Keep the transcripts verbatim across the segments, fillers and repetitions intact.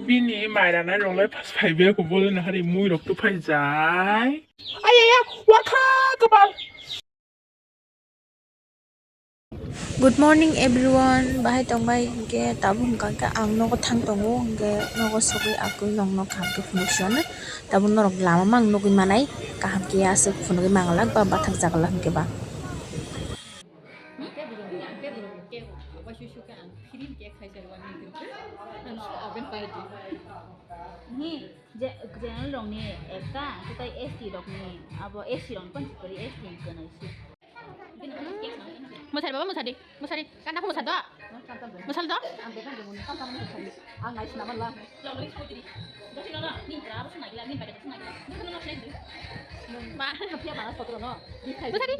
Bini mai rana rok lai phas phai be ko bole na hari mui rok tu phai jai. Ayaya, wakha kapal. Good morning everyone, bahai tongbai hingke tabuk hingka khe ang nogo thang tongo hingke nogo sogwi akui nong nok kaham khe phunuk siyano tabuk norok lama mang nugwi manai kaham khe aswk phunugwi manglak ba bathang chaglak hingke ba. General rokni ekta, tei S T rokni, abo S T rokni kon chikori S T ni kwnwi se. Mwsari baba, mwsadi, mwsari, kanda ko mwsado. Mwsal do. Ba. Mwsari.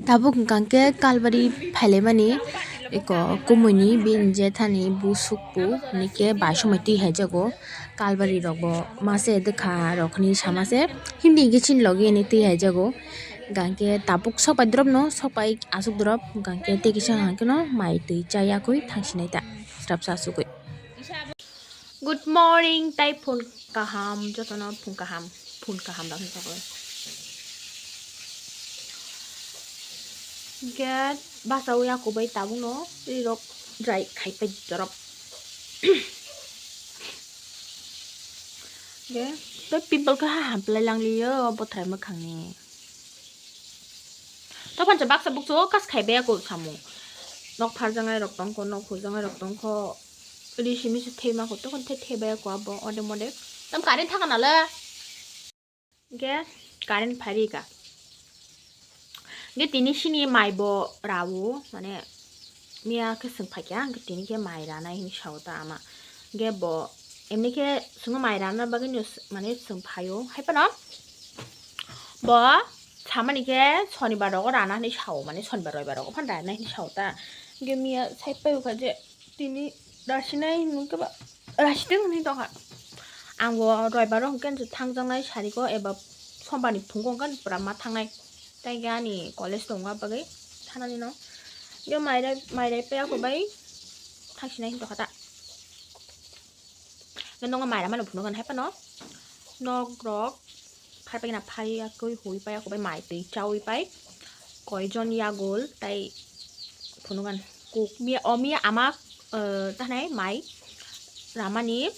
Tabuk hwnkha khe Kalbari phailaimani eko kumuini bini jethani busukbo hwnwi khe bai somoi twi haijago. Kalbari rokbo mase dwkha rokni samase himdi hwnkhe chini logi hwnwi twi haijago. Hwnkha khe tabuk sokpai dropno sokpai aswk drop hwnkha khe tei kisa hwnkhe no mai twi chayakwi thangsinai ta srapsa asugwi. Good morning, tai phone kaham, jotono phone kaham, phone kaham rok hinwi sago. Hingke basa o yakubai tabukno rirok dry khai pai jorok. Hingke tei pimple khe ha hamplai langliyo o bothai mwkhangni. Tophan cha baksa bukcho kas khai baya ko samung. Nok pharjangai rok tongkho, nok hujangai rok tongkho. Ri simi se thema ko tokon the the baya ko abo ode mode. Tam current thaka nala. Ge current phari ka. Ge tini sini mai bo rawo, mane miya khe swng phaikya, ge tini khe mai ranai hinwi sao ta ama. Ge bo emni khe swngno mai rana bagwi no s-, mane swng phaio. Hai phano bo samani khe sonibar rogo rana hinwi sao, mane sonibar roibar rogo phan rana hinwi sao ta. Ge miya sai pai ukha je tini rasinai hinwi khe ba rasitung hinwi tongkha. Ang bo roibar rok hwnkhe thangjaknai sariko eba sombarni phungo hwnkhe pura ma thangnai. Tei khe ani college tongo bagwi thanani no. Yo mairai, mairai paya kho bai thangsinai hinwi tongkha ta. Nongo maira mano phunukgo hai phano nok rok phai paina phai yakui hui pai, ako bai mai twi chaui pai. Koijon yagul tai phunukgan kuk miya, o miya ama, eh, tahnai mai ramani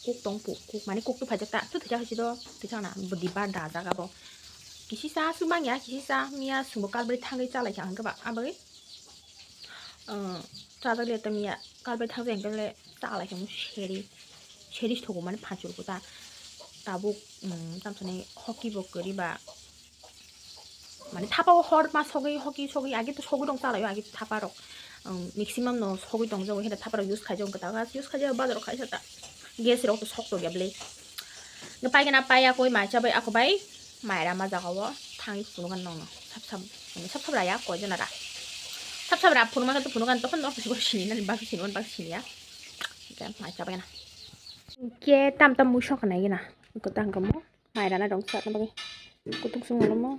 kuk tong pu, kuk mani kuk tu phaijak ta, tu thwijak hai si do, thwijak na bwdi bar dajak abo. Kisisa swk manya, kisisa miya swngbo kalbari thangwi chalai kha hwnkhe ba abagwi. Chajak le tamiya kalbai thang jeng le chalai khe seri seri thogo mani phanchur kuta tabuk tamsani hoki bo kwrwi ba mani thapa o hor ma sogwi hoki sogwi agi to sogwi rong chalai o agi thapa rok maximum no sogwi tong jago heda thapa rok use khai jago kwtal gas use khai jago bazar rok khai sa ta gas rok to sok to ya ble paigana paiya koi mai chabai ako bai mai rama jaga o thangwi phunukha nongno sap sap. Sab sab raya koi jona ra. Sab sab ra phunuma khe to phunukan tokon no kisi sini nani bak sini on bak sini ya. Ke mai chabai na. Ke tam tam mui sok na gina. Ko tang kamo. Mai rana dong sa na bagi. Kutung sung mo.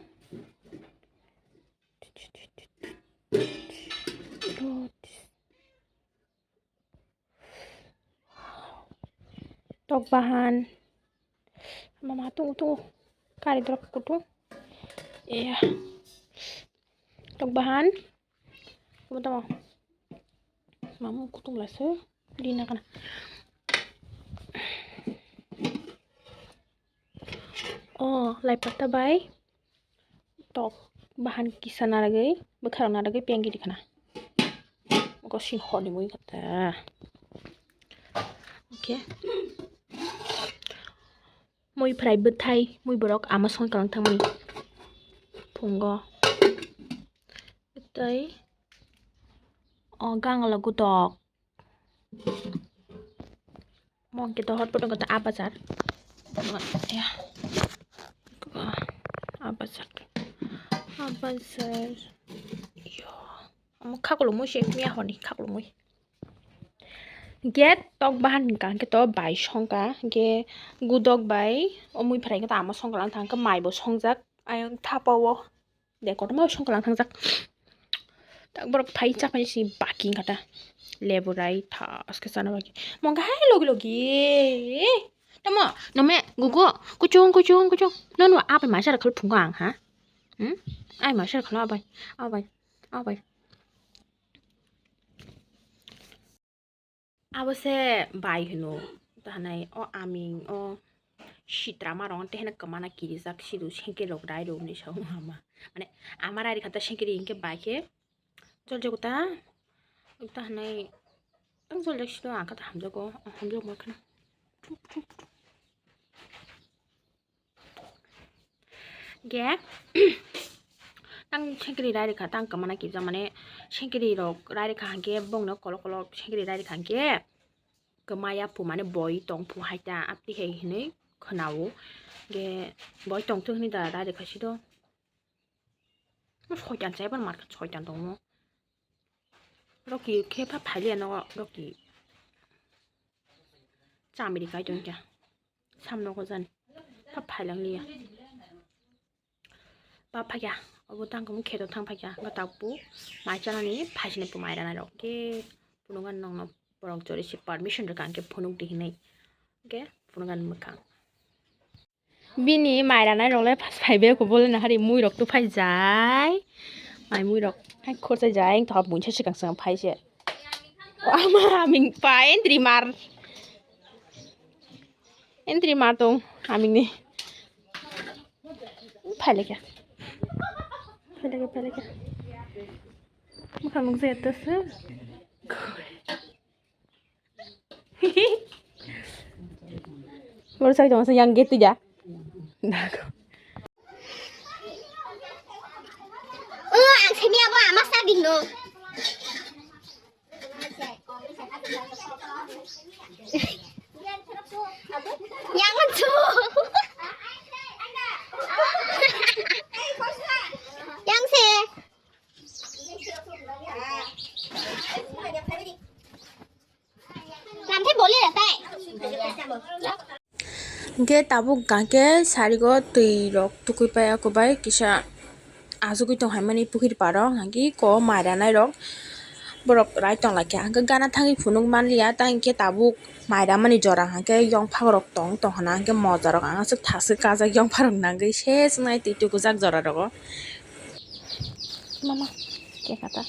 Tok bahan. Mama tungu tungu. Kari drop kutung. Iya. Tok bahan. Kutung tamo. Mamu kutung lasu. Dina kana. Oh, lai pata bai. Tok bahan kisa naragwi bwkharok naragwi pengwi rikha na. Oko sini horni mui kata. Okay. Mui phrai bwthai mui borok ama song kalang thangmani phungo. Tei o gangla gutok. Mongke to hot potong kata abazar. Ya. Abazar. Abazar. Yo. Amo khakolomoi se miya honi khakolomoi. Get tok bahan hingka hingke to bai songka hingke gudok bai omoi phrai kata amo songka lang thangka mai bo songjak ayang thapa o. De kotorma songkha lang thangjak. Tak borok phai cha phai si baki wngkha ta. lebu rai thaske chana bagwi. Mongkha hai logi logi. Tamo, nome, gugu, kuchung, kuchung, kuchung. Nono apai masa rok khol phungo ang, ha? Hmm? Ai masa rok khol abai, abai, abai. Abo se bai hino, ta hanai o aming, o sitra ma rong te hene kwmana kirijak sidu sengke rok rai rok ni sao ama. Mane ama rai rikha ta sengke ri hinkhe bai khe jol jogo ta, ta hanai tang jol jak sidu ang kha ta hamjago, hamjak ma khana. Ge, tang sengkri rai rikha, tang kwmana kibja mane sengkri rok rai rikha hwnkhe bongno kolok kolok sengkri rai rikha hwnkhe kwmaya phu mane boi tong phu hai ta apti hai hinwi khwnao. Ge boi tong thung hinwi da rai rikha sido. Soitan chaibar markha soitan tongmo. Roki khe pha phailiya nogo roki. Chamri kai tongkha. Samno ko jani. Pha phailang liya. Ba phakya. Obo tang khe thang phakya. Ga tak pu mai chanani phaisini pu mai rana rok. Ke phunukgan nongno borok jori si permission rwkha hwnkhe phunuk di hinwi. Ke phunukgan mwkhang. Bini mai ranai rok le phas phai be kubul na hari mui rok tu phai jai. Mai mui rok hai khor chai jai, wng tho buini sa swkang swkang phai se. O ama aming pa entry mar. Entry mar tong aming ni. Phai le kya. Phai le kya, phai le kya. Mukha mung se to se. Baru saya jangan sayang gitu ya. Dago. Oh, ang sini apa ama saging no. Yang lucu. Yang sih. Lamphai bole ratai. Hingke tabuk hingke sarigo twi rok tukui pai ako bai kisa asugui tong hai mani pukhiri paro hingke ko mai ranai rok borok rai tong laikha hingke gana thangwi phunuk manliya ta hingke tabuk mai ramani jora hingke yongphang rok tong tong hana hingke moja rok ang aswk thaswk kajak yongphang rok nangwi se swngnai twi tukujak jora rogo. Mama, ke kata.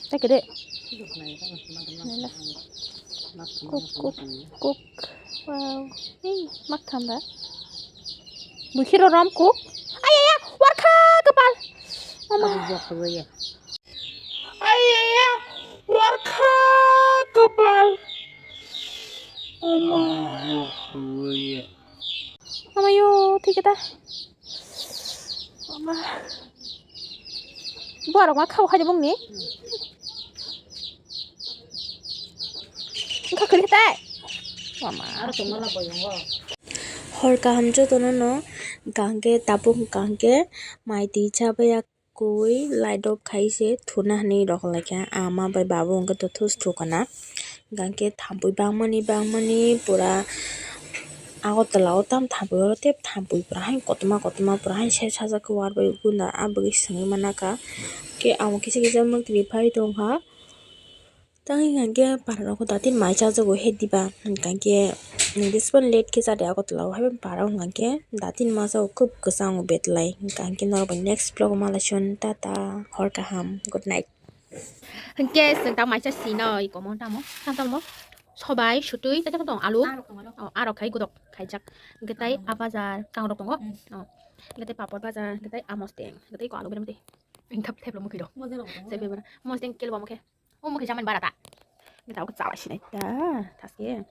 Take de. Nela. Kuk, kuk, kuk. Wow. Hey, mak thanda. Bukhiro rom kuk. Ay, ay, ay, warkha kapal. Mama. Ay, ay, ay, warkha kapal. Mama. Mama yo, thik ta. Mama. Borok ma khao khai bongni. Wngkha kwrwi tai. Mama. Hor kaham jotono no, hingkha hingke tabuk hingkha hingke mai twi cha baiya. Koi light off khai se thuna hinwi rok lai kha ama bai babu hwnkhe to thus thukana hwnkhe thampui bangmani bangmani pura Agartala o tam thampui oro tei thampui pura haino kotorma kotorma pura haino side sajak khe war bai gunda ah bagwi swngwi manakha khe amo kisa kisa mwkhwtwi phai tongkha. Tei hingkha khe para rok datin mai chajago he diba, hingkha khe nwng jesphano late khe chade Agartala o, haiphano para o hingkha khe datin ma chago, khub kwchango betlai. Hingkha khe norok bai next vlog o malai siyoni, tata, hor kaham, good night. Hingkhe chwng ta mai cha sinoi komo tamo, tamo sobai sutui tei tamo tong alu, o, arok khai godok khaijak. Hingkhe tai a bajar kangrok tongo, o, hingkhe tai papor bajar, hingkhe tai a mosteng, hingkhe tai ko alu berem tei. Hingkhe theplo mukhi rok. Mosteng kelo mukhe. O mukhe jaman bara ta. Ni ta ko chawa sinai ta. Thaske.